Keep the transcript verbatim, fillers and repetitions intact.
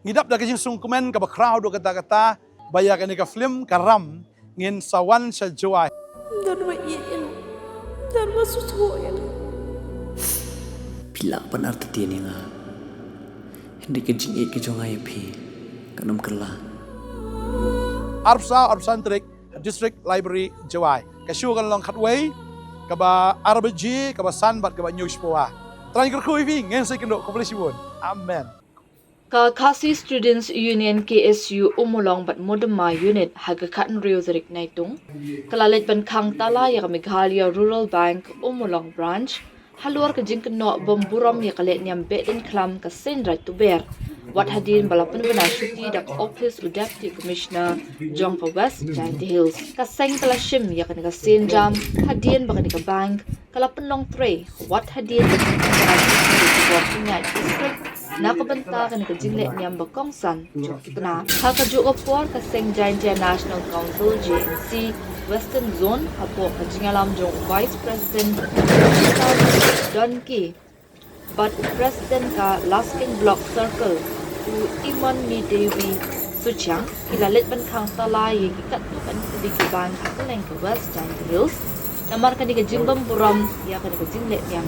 Ngi dap da ka jingsngewkmen kaba khraw haduh katta katta ba ïa kane ka film Ka Ram ngin sa wan sha Jowai. Don ba ïeit ïa nga. Don ba sngewthuh ïa nga. Phi lah ban artatien ïa nga. Hynrei ka jingïeit ka jong nga ïa phi kan ym kylla. Arphew saw arphew san tarik ha District Library Jowai. Ka show kan long khatwei, kaba ar baje, kaba san bad kaba hynñiew shapoh. Trai kyrkhu ïa phi, ngin sa ïakynduh, khublei shibun. Amen. Ka Khasi Students Union K S U Ummulong bad Mowdymma Unit ha ka khathynriew tarik Naitung ka la leit ban khang tala ïa ka Meghalaya Rural Bank Ummulong Branch halor ka jingkynnoh bym burom ïa ka lehniam Behdeiñkhlam ka Seiñraij Tuber, wat hadien ba la pynbna shuti da ka ophis u Deputy Commissioner jong ka West Jaintia Hills. Ka seng ka la shim ïa kane ka sienjam hadien ba kane ka bank ka la pynlong trei wat hadien ba ka Seiñraij Tuber Seiñraij District na ka bynta kane ka jinglehniam ba kongsan jong ki tnat. Ha kajuh ka por ka seng Jaintia National Council J N C Western Zone hapoh ka jingïalam jong u Vice President Don K bad u President ka Laskein Block Circle u Imonmi Devi Suchiang ki la leit ban khang tala ïa ki katto katne tylli ki bank ha kylleng ka West Jaintia Hills namar kane ka jingbym burom ïa kane ka jinglehniam.